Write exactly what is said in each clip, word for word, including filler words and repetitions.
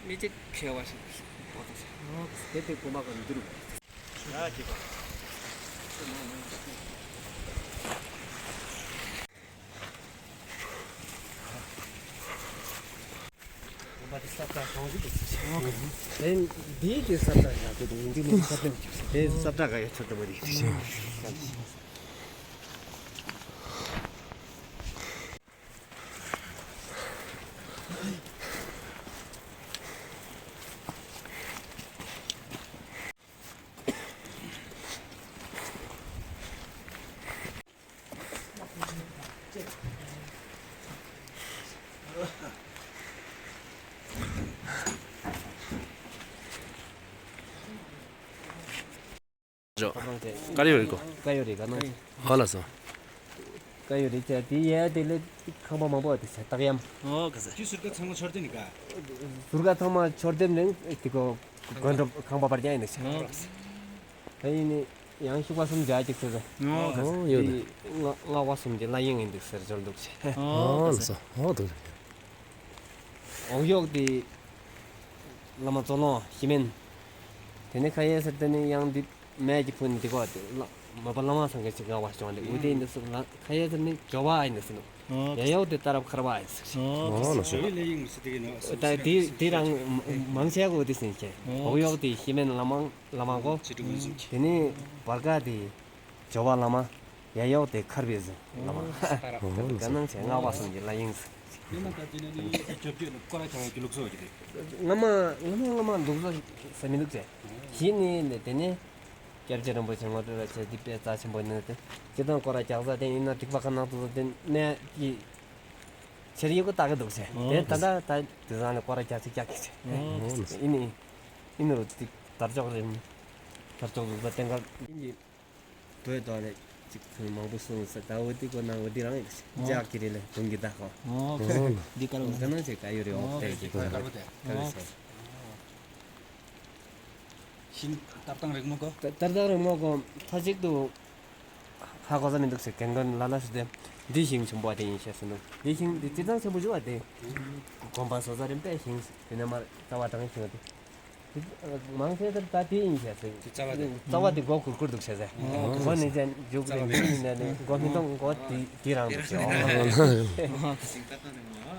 མི་གཅིག་ཁྱེར་བ་ཞིག་འོ་དེ་ཟེར། འོ་དེ་ཟེར། དེ་དེ་དགོན་པ་ག་ནི་འདི་རུ། ཡ་ཁྱེད་པ། དགོན་པ་དེ་ས་བཀྲ་གང་ཞིག་དེ་ཟེར། འོ་དེ་དེ་ས་བཀྲ་ཡ་དེ་དེ་འདི་ནི་ས་བཀྲ་དེ་ས་བཀྲ་ག་ཡ་ཆོད་དེ་མ་རེད། ཀ་ཡོ་རི་ཀོ། ཀ་ཡོ་རི་ཀ་ནོ། ཧོ་ལ་སོ། ཀ་ཡོ་རི་ཅ་དེ་ཡ་དེ་ལས་ཁང་པ་མང་པོ་དེ་ས་སྟག་ཡམ། ཨོ་ཀ་ས། ཁྱོད་ཟུར་ཁ་ཚང་མ་ཆོར་དེ་ནི་ཀ། ཟུར་ཁ་ཚང་མ་ཆོར་དེ་ནི་དེ་ཀོ་དགོན་གྲོང་ཁང་པ་བར་རྒྱ་ཡིན་ནི་ཆ། ཨོ་ཀ་ས། ཨ་ཡིན་ནི་ཡང་ཤུག་པ་གསུམ་རྒྱ་ཅིག་ཟེར་ཟེར། ཨོ་ཀ་ས། ཨོ་ཡོད་ནི། སྔགས་པ་གསུམ་གྱི་བླ་གཡང་ཡིན་འདུག་ཟེར་འཇོལ་འདུག་ཆ། ཨོ་ཀ་ས། ཨོ་དུ། འོག་གཡོག་དེ་བླ་མ་གཙོ་ལོ་ཤི་མེན། དེ་ནི་ཁ་ཡེ་ཟེར་དེ་ནི་ཡང་དེ། མེ་གི་ཕུ་ནི་དེ་གོ་དེ་ལ་མ་པ་བླ་མ་སངས་རྒྱས་ཀྱི་ངག་པ་བྱུང་སྟེ་འུ་དེ་ཡིན་འདུག་ཟེར་ལ་ཁ་ཡེ་ཟེར་ནི་ཇོ་བོ་ཡིན་འདུག་ཟེར་ནོ། ཡ་ཡོག་དེ་ཏ་རབ་ཁར་བ་ཡིན་ཟེར། ཨོ་ད་དེ་དེ་དེ་རང་མང་ཆེ་གོ་དེ་ཟིན་ཆེ། འོག་གཡོག་དེ་ཤི་མེན་བླ་མ་བླ་མ་གོ། དེ་ནི་བར་ཀ་དེ་ཇོ་བོ་བླ་མ། ཡ་ཡོག་དེ་ཁར་བའི་ཟེར་བླ་མ། ག་ནང་ཆེ་ངག་པ་གསུམ་གྱི་བླ་གཡང་ཟེར། སྔ་མ་སྔ་མ་སྔ་མ་ལུགས་སྲོལ་ཟེར་མི་འདུག་ཟེར། གཞི་ནས་ནས་དེ་ནས་སྐྱབས་རྗེ་རིན་པོ་ཆེ་ངོ་སྤྲོད་ར་བྱས་ཏེ་དཔེ་རྩ་ཆེན་པོ་ནི་དེ་སྤྱིར་བཏང་སྐོར་ར་རྒྱག་ས་དེ་ཡིན་ན་སྡིག་པ་ཁ་ནང་དུ་དེ་ནས་ཀྱི་ཆེར་ཡོད་གོ་ལྟ་གི་འདུག་ཟེར། དེ་ད་ལྟ་ད་དེ་ཟ་ནས་སྐོར་ར་རྒྱག་ཚིག་རྒྱག་གི་ཟེར། ཡིན་ནི་ཡིན་ནི་རུ་དེ་དར་ལྕོག་རེད། དར་ལྕོག་འདུག་ད་བསྟན་སྐར་ཡིན་གྱི། དོ་དོ་ལེ་ཅིག་ཁོང་མང་པོ་གསུངས་ས་ད་འོ་དེ་ཁོ་ན་འོ་དེ་རང་ཡིན་ཟེར། ཇག་གི་རེ་ལེ་དུང་གི་ད་ཁོ། འོ་འདི་ཀ་རུ་ད་ན་ཆེ་ཀ་ཡོ་རེ་འོ་དེ་ཀ་རུ་དེ་ཀ་རུ་ཟེར། ཤིང་ཏར་དང་རིང་མོ་གོ། ཏར་དང་རིང་མོ་གོ་མཐའ་གཅིག་ཏུ་ཧ་གོ་ས་མི་འདུག་ཟེར། རྒན་རྒོན་ལ་ལ་ཞུ་དེ་འདི་ཤིང་ཆེན་པོ་དེ་ཡིན་ཤེས་སུ་འདུག། འདི་ཤིང་འདི་སྤྱིར་བཏང་ཆེན་པོ་ཞུ་བ་དེ་དགོན་པ་སོ་སོ་རིམ་པས་ཤིང་དེ་ནས་མར་རྩ་བ་དྲངས་ཤིང་དེ། མང་ཆེ་ད་ད་དེ་ཡིན་ཤེས་ཟེར། རྩ་བ་དེ་རྩ་བ་དེ་མགོ་ཁུར་ཁུར་འདུག་ཤེས་ཟེར། མགོ་ནས་ཅན་མཇུག་རིང་མི་ཡིན་ན་ནི་མགོ་མི་གཏོང་མགོ་དེ་དེ་རང་འདུག་ཤེས།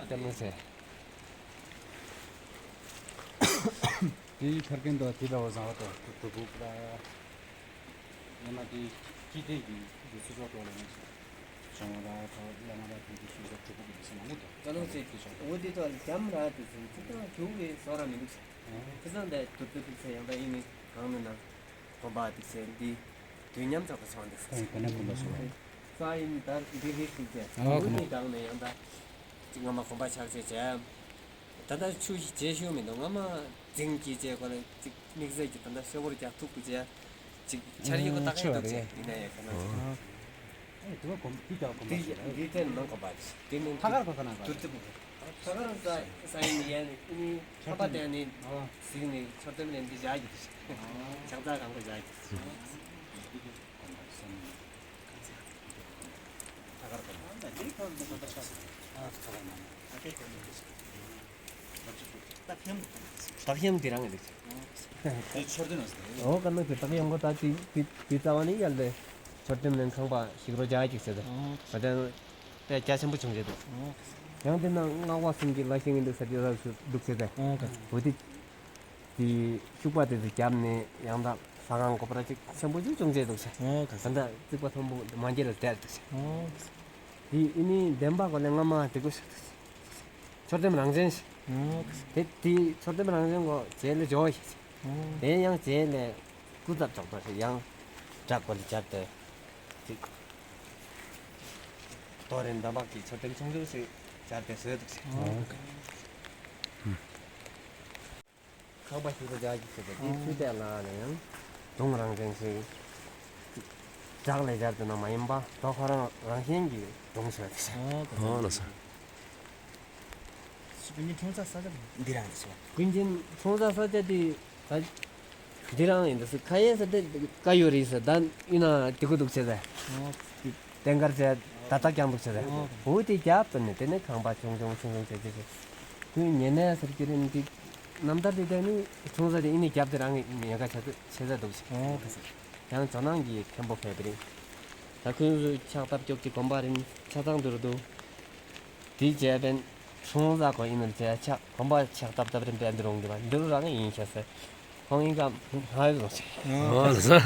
ལྟ་མོ་ཟེར། དེ་ཕར་གན་དུ་དེ་ལ་བ་བཟང་བ་དང་དུ་དུ་བུག་ལ། ཡང་ན་དེ་སྤྱི་བདེ་གི་སྒྲིག་སྲོལ་ཐོག་ལ་ནི་ཞིང་བ་ལ་ཐོག་ལ་མ་ལ་དེ་གི་ཤུལ་བཞག་གྲུབ་པ་གི་སེམས་མང་པོ་དང་། ད་ནང་ཚེ་འོ་དེ་ཐོག་ལ་རྒྱམ་ར་དེ་ཚོ་ཅི་ལྟར་བྱུང་བའི་བཟོ་ར་མི་འདུག་ཟེར། ཁ་སང་དེ་དུར་དུར་དུར་ཚེ་ཡང་ད་ཡིན་ནི་གང་ནི་ན་དགོན་པ་དེ་ཚེ་འདི་དུས་མཉམ་ཚོགས་པ་ཚོགས་འདུག་ཟེར། ག་ནས་དགོན་པ་ཚོགས། ས་ཡིན་ད་འདི་རིགས་དེ་ཚེ་འོ་དེ་གང་ནི་ཡང་ད་ཅིག་སྔ་མ་དགོན་པ་ཆགས་ཚེ་བྱས། ད་ལྟ་ཆུ་ཞིག་བྱེད་ཤེས་མི་འདུག། སྔ་མ་རྫིང་གི་བྱས་གོ་ལ་ཅིག་དམིགས་བསལ་གྱི་ད་ལྟ་ཤོག་བུར་རྒྱག་ཐུབ་པ་བྱས་ཅིག་འཆར་ཡིག་གོ་ཏག་ཏག་འདུག་བྱས་ཡིན་ན་ཡང་ག་ན་ཅིག་འདི་ཐེན་ནང་གོ་པ་ཅིག་དེ་ནི་ཐ་གར་གོ་ས་ན་གོ་ཐ་གར་ས་ས་ཡིན་ཡན་ནི་ཁ་པ་དེ་ནི་གཟིགས་ནི་ཆོར་དེ་ནི་འདི་བྱ་གི་ཆང་ཚ་གང་གོ་བྱ་གི། སྟག་ཡམ་དེ་རང་ཨེ་འདུག། འོ་ག་ནང་དེ་སྟག་ཡམ་གོ་ད་དེ་དེ་རྩ་བ་ནི་ཡར་ལས་མཆོད་རྟེན་ནང་ཁང་པ་ཞིག་རོ་རྒྱ་ཅིག་ཟེར་ཏེ། ཨོ་ད་དཔེ་རྒྱ་ཆེན་པོ་བྱུང་ཟེར་འདུག། ཡང་དེ་ནང་སྔགས་པ་གསུམ་གྱི་བླ་ཤིང་ཨིན་འདུག་ཟེར་ཏེ་ར་འདུག་ཟེར་ཏེ། འོ་དེ་དེ་ཤུག་པ་དེ་ཚོ་བརྒྱབ་ནས་ཡང་དག་ས་ཁང་གོ་པ་ར་ཅིག་ཆེན་པོ་ཅིག་བྱུང་ཟེར་འདུག་ཟེར། ད་ལྟ་རྩིག་པ་མཐོན་པོ་མ་འགྱེལ་ལ་བསྡད་འདུག་ཟེར། དེ་ཨ་ནི་བདེན་པ་གོ་ལས་སྔ་མ་དེ་གོ་ཤག་ཏུ་ཟེར། མཆོད་རྟེན་རང་བཞིན་ཞིག། དེ་དེ་མཆོད་རྟེན་རང་བཞིན་གོ་རྗེས་ལ་འཇོག་ཞིག་ཟེར། དེ་ཡང་རྗེས་ལ་སྐུ་ཚབ་ཚོགས་པ་ཞིག་ཡང་བྲག་གོ་ལ་སྦྱར་ཏེ་ཅིག་རྡོ་རིང་འདམ་བག་གི་མཆོད་རྟེན་ཆུང་ཆུང་ཞིག་སྦྱར་ཏེ་བཟོས་འདུག་ཟེར། ཁང་པ་ཞིག་ཏུ་སྦྱར་གྱི་ཟེར་ཏེ་དེའི་ཚུལ་དེ་ལ་ནི་ཡང་དུང་རང་བཞིན་ཞིག་བྲག་ལས་སྦྱར་ཏེ་ན་མ་ཡིན་པ་རྡོ་ཁོ་རང་རང་བཞིན་གྱི་དུང་ཞིག་རེད་ཟེར། ཨོ་ལགས་སོ། ཀུན་མཁྱེན་འཁྲུངས་ས་ས་ཆ་འདི་རང་རེད་ཟེར། ཀུན་མཁྱེན་འཁྲུངས་ས་ས་ཆ་དེ་ད་འདི་རང་ཡིན་ད་ཟེར། ཁ་ཡེ་ཟེར་ཏེ་ཀ་ཡོ་རི་ཟེར་ད་ཡིན་ན་དེ་གོ་འདུག་ཟེར་ད། ཨོ། ཏེང་དཀར་ཟེར་ད་ལྟ་ཀྱང་འདུག་ཟེར། ཨོ། འོ་དེ་རྒྱབ་ཏུ་ནི་དེ་ནས་ཁང་པ་ཆུང་ཆུང་ཆུང་ཆུང་བྱས་བྱས་བྱས། ཁོས་ཉེ་གནས་ཟེར་གྱི་རེད་འདི། རྣམ་ཐར་དེ་དེ་ནི་འཁྲུངས་ས་དེ་ཨ་ནི་རྒྱབ་དེ་རང་གི་ཉེན་ཁ་ཆེ་ཆེ་ས་འདུག་ཟེར། ཨོ་ཁ་ས། ཡང་ཇོ་ནང་གི་མཁན་པོ་ཕེབས་པ་རེད། ད་ཁོང་ཚོ་ཕྱག་བཏབ་ཀྱོག་གི་དགོན་པ་རིམ་ཆ་ཚང་དུ་རུ་འདུག། དེ་རྗེས་པན་འཁྲུངས་ས་ཁོ་ཨིན་ནོ་ཅེ་ཕྱག་དགོན་པ་ཕྱག་བཏབ་བཏབ་རིམ་པན་དུ་རུང་གི་བ་འདི་རུ་རང་ཨིན་ཤེས་ཟེར། ཁོང་ཨིན་ཀ་ང་ཡོད་ཟེར། ཨོ་ལ་ས།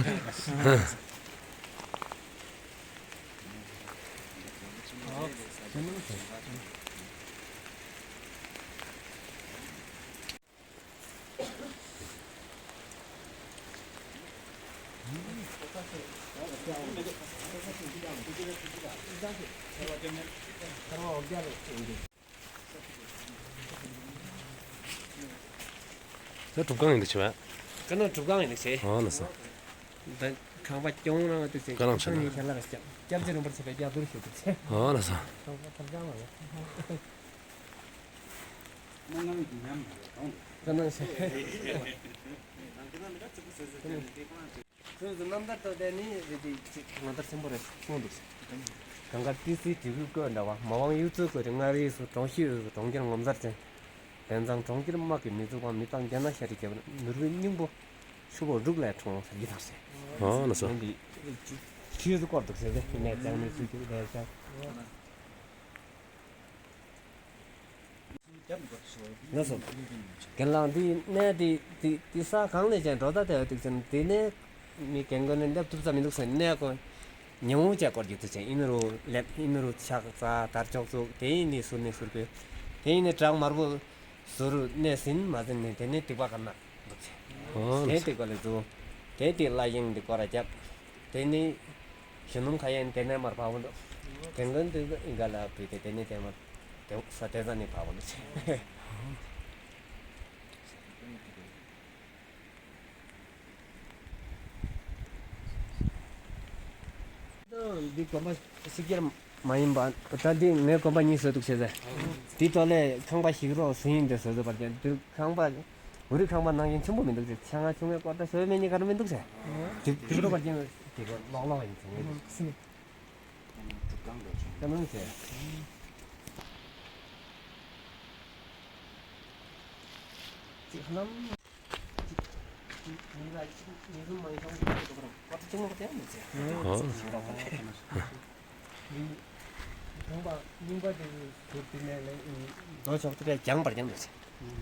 ད་སྒྲུབ་ཁང་ཨིན་འདུག་ཟེར་བ། ཀ་ནོ་སྒྲུབ་ཁང་ཨིན་འདུག་ཟེར། ཨོ་ལ་ས། ད་ཁང་པ་སྐྱོང་ན་འདུག་ཟེར། ཀ་ནོ་ཁང་ནི་ཁྱེད་ལ་ར་སྐྱབས་སྐྱབས་རྗེ་རིན་པོ་ཆེ་བས་རྒྱ་དུར་ཞུ་འདུག་ཟེར། ཨོ་ལ་ས། ཁང་པ་ཐབས་ཅང་མ་ཡོད། ཀ་ནོ་ཟེར། ཁྱོད་ཚོ་རྣམ་ཐར་ཐོག་དེ་ནི་རེ་ཅིག་ཅིག་རྣམ་ཐར་ཆེན་པོ་རེ་གསུངས་འདུག་ཟེར། གངས་དཀར་ཏི་སེའི་གྲི་གུ་བཀོད་འདྲ་བ། མ་འོངས་ཡུལ་ཚོའི་སྐོར་གྱི་མངའ་རིས་སུ་གྲོང་ཁྱེར་སུ་གྲོང་ཁྱེར་ངོ་མཚར་ཅན། དེང་སང་གྲོང་ཁྱེར་དམག་གིས་མི་བཙུགས་པ། མི་དང་རྒྱ་ནག་ཤ་རི་རྒྱབ་ནོར་བུའི་སྙིང་པོ་ཆུ་བོ་འབྲུག་ལས་འཁྲུངས་ཟེར་གྱི་འདུག་ཟེར། ཨོ་ལ་ས། ཡིན་འདི་ཁྱོད་ཚོ་སྐོར་འདུག་ཟེར་ཟེར། ནས་ཅང་ནས་ཚུལ་གྱི་ལས་ཀྱང་། ལགས་སོ། རྒན་ལགས་འདི་གནས་འདི་འདི་འདི་ས་གང་ལས་ཀྱང་འགྲོ་ད་དེ་འདུག་ཟེར། འདི་ནས་མི་རྒན་རྒོན་ནས་སླེབས་ཐུབ་ས་མི་འདུག་ཟེར། གནས་ཀོ་ཉུང་ངུ་ཅིག་སྐོར་གྱི་འདུག་ཟེར། ཨིན་རུང་ལེབ་ཨིན་རུང་ཕྱག་འཚལ་དར་ལྕོག་བཙུགས། དེ་ཡིན་ནི་ཟུར་ནས་ཟུར་བོས། དེ་ཡིན་ནི་བྲག་དམར་པོ་ཟུར་ནས་ཟིན་མ་ཟིན་ནས་དེ་ནས་སྡིག་པ་ག་ན་འདུག་ཟེར། ཨོ་དེ་སྡིག་པ་ལས་རྫོགས། དེ་དེ་བླ་ཡིན་འདི་སྐོར་ར་རྒྱབ། དེ་ནི་གཞོན་ནུ་ཁ་ཡན་དེ་ནས་མར་བབ་འདུག། དེ་འགོན་དེ་ཨིན་ག་ལ་བུ་དེ་དེ་ནས་དེ་མར་དེ་ས་དེ་ས་ནས་བབ་འདུག་ཟེར། འདི་དགོན་པ་སི་ཀེར་མ་ཡིན་པ། ད་འདི་ངའི་དགོན་པ་གཉིས་བཟོས་འདུག་ཟེར་ཟེར། འདི་ཐོག་ལས་ཁང་པ་ཞིག་རོགས་སུ་ཡིན་དེ་བཟོས་བཟོས་པར་ཀྱང་འདི་ཁང་པ་འུ་རི་ཁང་པ་ནང་བཞིན་ཆེན་པོ་མི་འདུག་ཟེར། ཆ་ང་ཆུང་ངའི་སྐོར་ད་བཟོས་མེད་ནི་ག་རུ་མི་འདུག་ཟེར། འདི་འདི་རོགས་པར་ཀྱང་འདི་ག་ལོག་ལོག་ཡིན་ཟེར། ད་མིན་ཟེར། ཅིག་ལམ།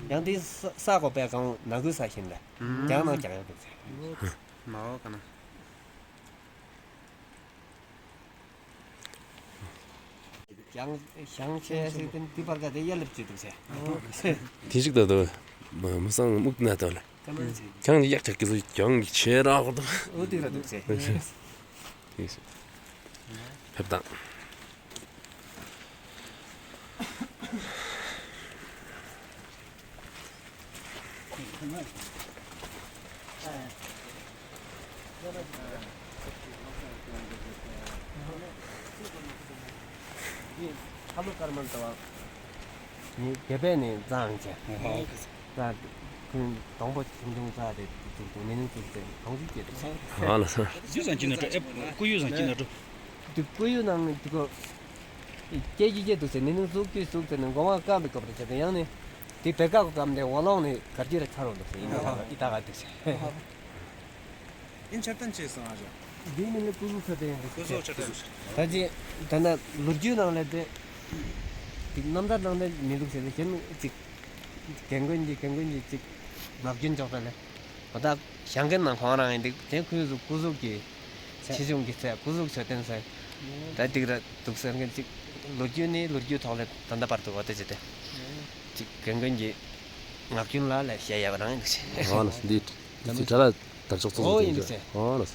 ཡང་འདི་ས་ས་གོ་པའི་སྒང་ནག་ཁུལ་ས་བཞིན་ལ་རྒྱང་ནང་རྒྱང་ཡོད་འདུག་ཟེར། མའོ་ཀ་ན། ཞང་ཞང་ཆེ་ཞིག་དེ་འདི་བར་ག་དེ་ཡ་ལེབ་ཅི་འདུག་ཟེར། དེ་ཞིག་ད་དོ་མ་མ་སང་མུག་ན་དོ་ལེ། ཀྱང་ཡག་ཆ་ཀི་སུ་ཀྱང་ཆེ་ར་གོ་དོ། འོ་དེ་ར་འདུག་ཟེར། དེ་ཞིག་ཕེབས་དང་། ཁ་ལོ་ཀར་མན་ཏ་བ་ནི་དེ་བས་ནི་བཟང་ཆེ། ད་ཁོང་སྡོང་པོ་ཆུང་ཆུང་ཙག་དེ་བཙུགས་འདུག། ནི་ནི་བཙུགས་ཏེ་གང་ཞིག་སྐྱེས་འདུག། ཨ་ལ་ས། ཡུ་ཟང་ཅི་ན་འགྲོ་ཨེ་ཀུ་ཡུ་ཟང་ཅི་ན་འགྲོ། དེ་ཀུ་ཡུ་ནང་དེ་ཀོ་སྐྱེ་གི་སྐྱེ་འདུག་ཟེར། ནི་ནི་བཙུགས་ཀྱི་བཙུགས་ཏེ་ནི་མགོ་མ་བཀབ་ནི་བཀབ་རེ་བྱས་ཏེ་ཡང་ནི་དེ་བེ་ཀ་གོ་བཀབ་ནི་འོ་ལོང་ནི་གར་གྱི་རེ་ཆ་རོ་འདུག་ཟེར། ཨིན་ད་ཨི་ད་ག་འདུག་ཟེར། ཨིན་ཆར་ཏན་ཆེ་སོང་ཨ་ཅག། འདི་ནི་ནི་ཀུ་ཟུག་ཚོ་དེ་ཡང་འདུག་ཟེར། ཀུ་ཟུག་ཚོ་དེ་ཡང་འདུག་ཟེར། ད་ཅི་ད་ན་ལོ་རྒྱུས་ནང་ལས་དེ་དེ་རྣམ་ཐར་ནང་ལས་མི་འདུག་ཟེར། ཏེ་གཞན་ཅིག་རྒན་རྒོན་གྱི་རྒན་རྒོན་གྱི་ཅིག་ངག་རྒྱུན་འཇོག་འདྲ་ལས། འོ་ད་ཞང་རྒན་ནང་ཁོང་རང་ཡིན་འདུག། དེ་ཁོང་ཚོ་ཀུ་ཟུག་གི་ཆེ་ཆུང་གི་ཚད་ཀུ་ཟུག་ཚོ་བསྟན་ཟེར། ད་འདི་ར་འདུག་ཟེར་མཁན་ཅིག་ལོ་རྒྱུས་ནི་ལོ་རྒྱུས་ཐོག་ལས་ད་ལྟ་བར་དུ་འོ་དེ་ཅི་སྟེ་ཅིག་རྒན་རྒོན་གྱི་ངག་རྒྱུན་ལ་ལས་བཤད་ཡ་བ་རང་ཡིན་འདུག་ཟེར། འོ་ལ་འདི་འདི་གྲྭ་ལ་དར་ལྕོག་ཚོགས་འོ་ཡིན་འདུག་ཟེར། འོ་ལ་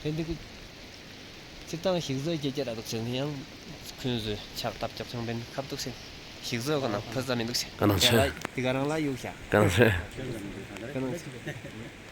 དེ་འདི་གི་སྤྱིར་བཏང་ཞིག་བཟོ་རྒྱལ་རྒྱལ་ར་འདུག་ཟེར། ནི་ཡང་ཁོང་ཚོས་ཕྱག་བཏབ་ཆོག་ཆོག་མིན་ཁབ་འདུག་ཟེར། ཞིག་བཟོ་ག་ན་ཕོ་ཙམ་མི་འདུག་ཟེར། ག་ན་ཆེ། དེ་ག་རང་ལ་གཡུག་བཞག། ག་ན་ཆེ། ག་ན་ཆེ།